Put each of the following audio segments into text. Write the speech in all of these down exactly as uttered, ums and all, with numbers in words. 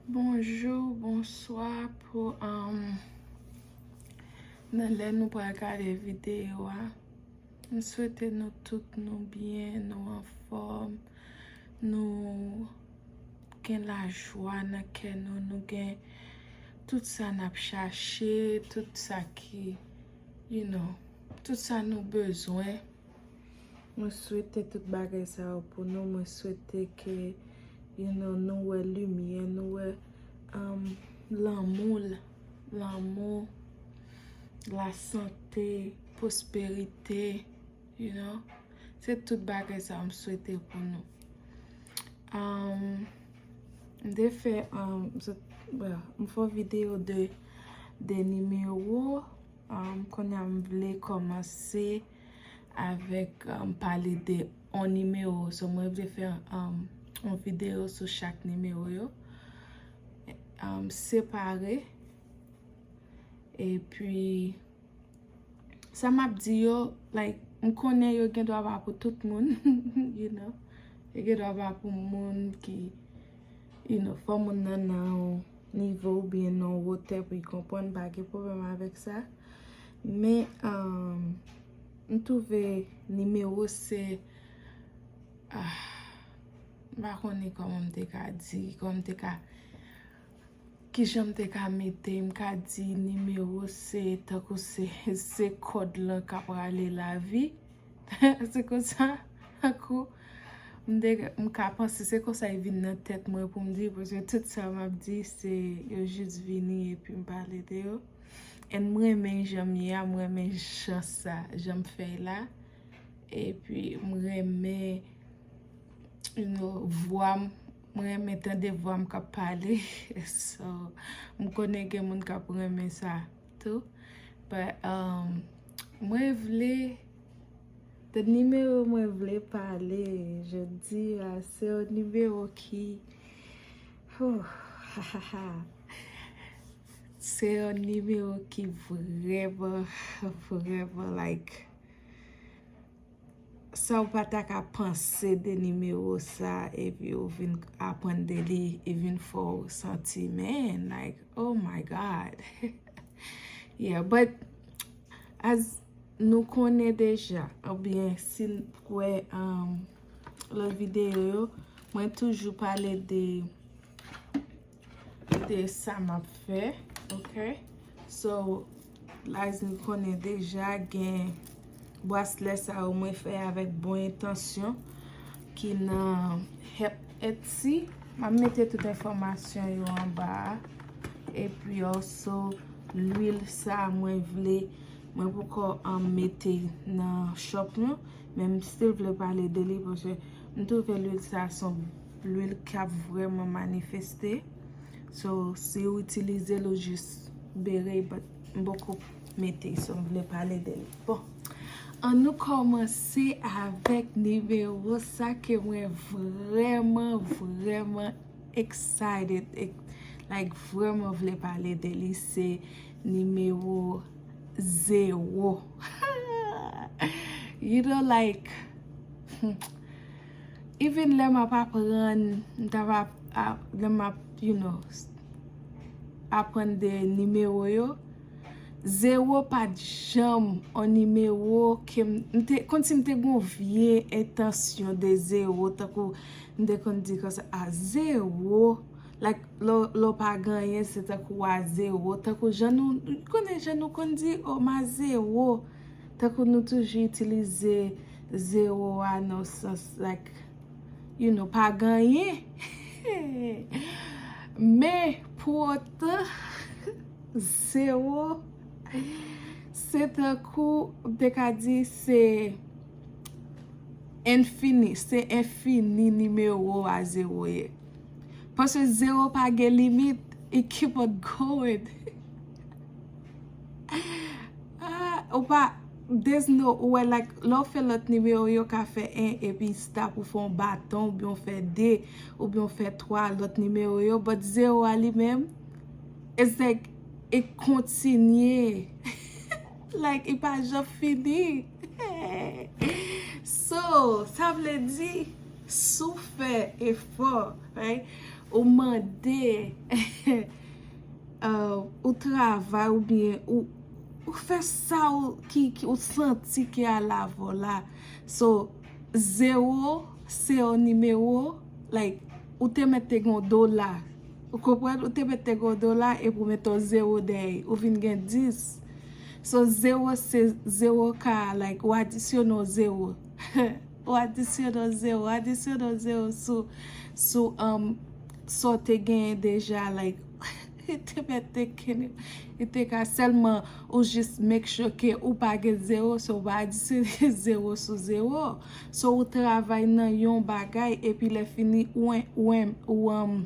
Bonjou, bonswa pou, um, nan lè nou pral gade videyo a. M swete nou tout nou byen, nou anfòm, nou gen lajwa nan kè nou, nou gen tout sa n ap chache, tout sa ki, you know, tout sa nou bezwen. Mwen swete tout bagay sa yo pou nou. Mwen swete ke, you know, nou wè limyè, nou wè, um, lanmou, lanmou, lasante, pwosperite, you know. Se tout bagay sa yo m swete pou nou. Um, m te fè, um, m sot, well, m fè yon videyo de, de nimewo. Um, kounye a m vle kòmanse avèk, um, pale de yon nimewo. So, mwen vle fè, um, yon videyo sou chak nimewo yo. Um, separe. Epi, sa m ap di yo, like, m konnen yo gen dwa pa pou tout moun, you know. Yo gen dwa pa pou moun ki, you know, fò moun nan nan yon nivo oubyen nan yon wotè pou y konprann, pa gen pwoblèm avèk sa. Men, um, m twouve nimewo se, ah, m pa konnen kòman m te ka di, kòman m te ka, kijan m te ka mete, m ka di nimewo se tankou se, se kòd lan k ap rale lavi. Se konsa, tankou, m te, m ka panse se konsa e vin nan tèt mwen pou m di, paske tout sa m ap di, se yo jis vini epi m pale de yo. And m renmen jan m ye a, m renmen jan sa, jan m fè l la. Epi m renmen, you know, vwa m, m renmen tande vwa m k ap pale. So, m konnen gen moun k ap renmen sa tou. But, um, mwen vle, the nimewo mwen vle pale jodi a, se yon nimewo ki, oh, se yon nimewo ki vrèman, vrèman, like, sa w pa ta ka panse de nimewo sa, epi w vin aprann de li, e vin fè w santi, man, like, oh my God. Yeah, but as nou konnen deja, oubyen si n kwè, um, lòt videyo yo, mwen toujou pale de de sa m ap fè, ok? So, as nou konnen deja, gen braslè sa yo mwen fè avèk bon entansyon ki nan Help Etsy. M ap mete tout enfòmasyon yo anba a. Epi also, lwil sa mwen vle, mwen poko, um, mete nan shop nou, men m still vle pale de li paske m twouve lwil sa se yon lwil k ap vrèman manifeste. So, si w itilize l, ou jis bere, but m poko mete, so m vle pale de li. Bon, ann nou kòmanse avèk nimewo sa ke mwen vrèman, vrèman excited, ex-, like, vrèman vle pale de li, se nimewo zewo. You know, like, even lè m ap aprann, m t ap ap-, ap-, lè m ap, you know, s-, aprann de nimewo yo, zewo pa t janm yon nimewo ke m, m te, kòmsi m te gen yon vye entansyon de zewo, tankou m te konn di konsa, a, zewo, like, lè w, lè w pa gen anyen, se tankou w a zewo. Tankou jan nou, nou konnen jan nou konn di, o, m a zewo. Tankou nou toujou itilize zewo a nan sans, like, you know, pa gen anyen. Men, pou otan, zewo, se tankou, m te ka di, se enfini, se enfini nimewo a zewo ye. Paske zewo pa gen limit, it keep on going. Ah, ou pa, there's no, ou wè, like, lè w fè lòt nimewo, yo ka fè en epi stop, ou fè yon baton, oubyen w fè de, oubyen w fè twa lòt nimewo yo, but zewo a li menm, it's like, it kontinye. Like, it pa janm fini. So, sa vle di, Si w fè efò, right? Ou mande, uh, ou travay oubyen ou, ou fè sa ou, ki, ki ou santi ki alavwa w la. So, zewo se yon nimewo, like, ou te mèt te gen yon dola. Ou konprann? Ou te mèt te gen yon dola epi ou mete yon zewo dèyè, ou vin gen dis. So, zewo se zewo ka, like, ou adisyone yon zewo. Ou adisyone yon zewo, ou adisyone yon zewo sou, sou, um, sa w te genyen deja, like, li te mèt te kenbe, li te ka sèlman ou jis make sure ke ou pa gen zewo, so ou pa adisyone zewo sou zewo. So ou travay nan yon bagay, epi lè fini, ou, ou, ou, um,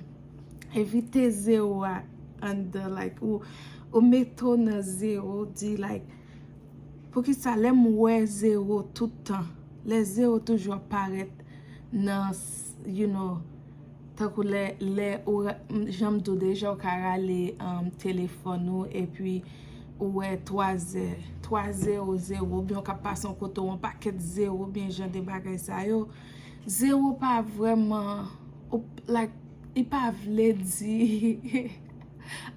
evite zewo a anndan, like, ou, ou mete w nan zewo, di, like, poukisa lè m wè zewo tout tan, lè zewo toujou ap parèt nan, s- you know, tankou lè, lè ou ra- m- jan m di w deja, ou ka rale, um, telefòn ou, epi ou wè twa zè, twa zewo zewo, oubyen ou ka pase yon kote, yon pakèt zewo, oubyen jan de bagay sa yo. Zewo pa vrèman, ou, like, li pa vle di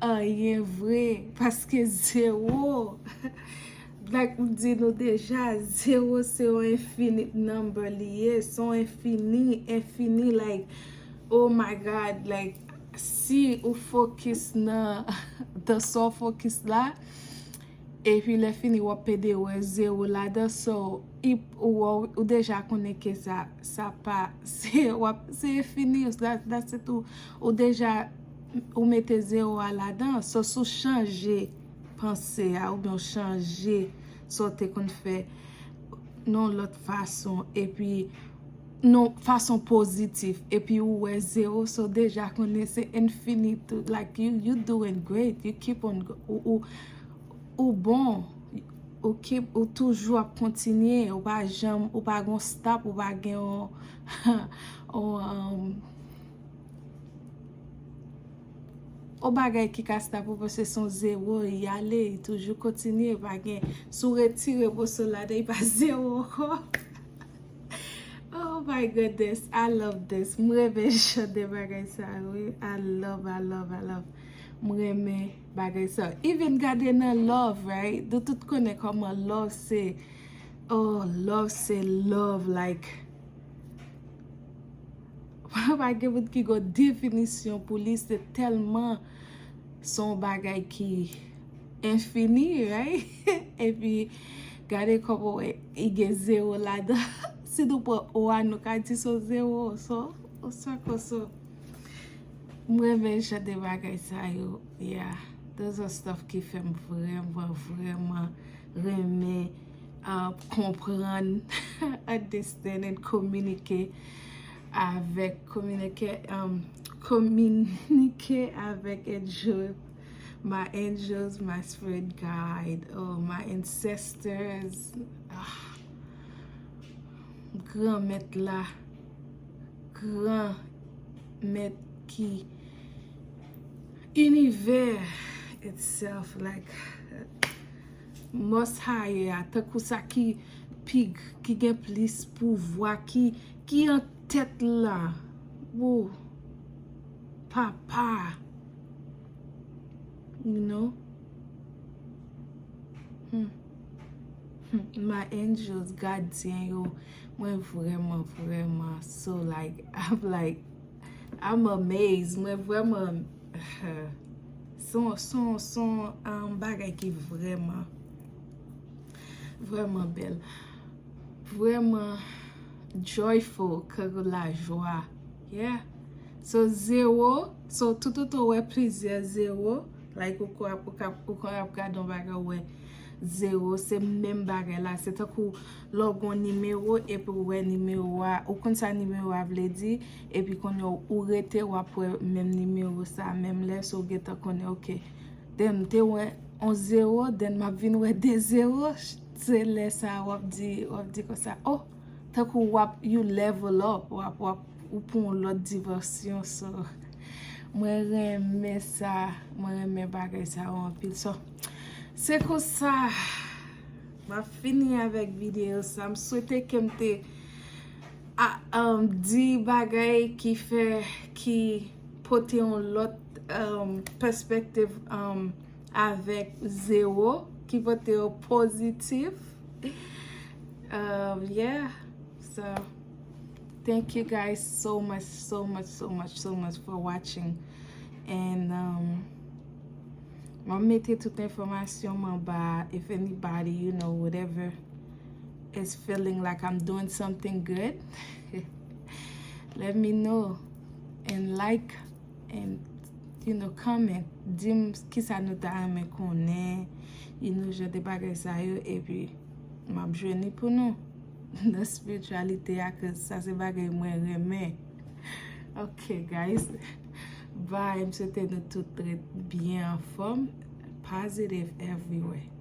anyen vre, paske zewo, like m di nou deja, zewo se yon infinite number li ye, se yon infini, infini, like, oh my God, like, si ou focus nan, nan sa w focus la, epi lè fini w ap pede wè zewo ladan, so, i- ou, ou, ou deja konnen ke sa, sa pa, se, w ap, se infini, that, that's it, ou, ou deja, ou mete zewo a ladan, so, si w chanje panse a, oubyen w chanje sa w te konn fè nan yon lòt fason, epi nan fason pozitif, epi ou wè zewo, so deja konnen se infini tou, like, you, you doing great, you keep on go- ou, ou, ou bon, ou keep, ou toujou ap kontinye, ou pa janm, ou pa gon stop, ou pa gen yon, yon, um, yon bagay ki ka stop ou, paske se yon zewo, li ale, li toujou kontinye, pa gen, si w retire moso ladan, li pa zewo ankò. Oh my goodness, I love this. M renmen jan de bagay sa yo, wi. I love, I love, I love. M renmen bagay sa yo. Even gade nan love, right? Nou tout konnen kòman love se. Oh, love se love, like, pa gen moun ki gon definisyon pou li, se tèlman se yon bagay ki infini, right? Epi, gade kòman w wè, li gen zewo ladan. Si nou pran O a, nou ka di se yon zewo, so, ou sa konso. M renmen jan de bagay sa yo, yeah. Those are stuff ki fè m vrèman, vrèman renmen, uh, konprann, understand and kominike avèk, kominike, um, kominike avèk angel, my angels, my spirit guide, oh, my ancestors, ah, Granmèt la, Granmèt ki inivè itself, like, Most High a, tankou sa ki pi g- ki gen plis pouvwa, ki, ki an tèt la. Wo, Papa. You know? Hmm. Hmm. My angels, gadyen yo, mwen vrèman, vrèman, so, like, I'm like, I'm amazed. Mwen vrèman, se yon, se yon, se yon, um, bagay ki vrèman, vrèman bèl. Vrèman joyful, ke lajwa. Yeah. So, zewo, so, toutotan w wè plizyè zewo, like, ou ka, ou ka, ou ka ap gade yon bagay, ou wè zewo, se menm bagay la. Se tankou lè w gen yon nimewo epi w wè nimewo a, ou konn sa nimewo a vle di, epi kounye a ou rete, w ap wè menm nimewo sa, menm lè, so w gentan konnen, ok. Then, m te wè yon zewo, then m ap vin wè de zewo, se lè sa a w ap di, w ap di konsa, oh, tankou w ap, you level up, w ap, w ap, ou pran yon lòt dimansyon, so, mwen renmen sa, mwen renmen bagay sa yo anpil, so, se konsa, m ap fini avèk videyo sa, m swete ke m te a, um, di bagay ki fè, ki pote yon lòt, um, pèspektiv, um, avèk zewo, ki pote yon pozitif. Um, yeah, so thank you guys so much, so much, so much, so much for watching. And, um, mwen mete tout enfòmasyon mwen anba. If anybody, you know, whatever is feeling like I'm doing something good, let me know and like and, you know, comment. Di m kisa nou ta renmen konnen, you know, jan de bagay sa yo, epi m ap jwenn li pou nou nan spiritualite a, cause sa se bagay mwen renmen. Ok, guys. Bye. M swete nou tout ret byen anfòm. Positive everywhere.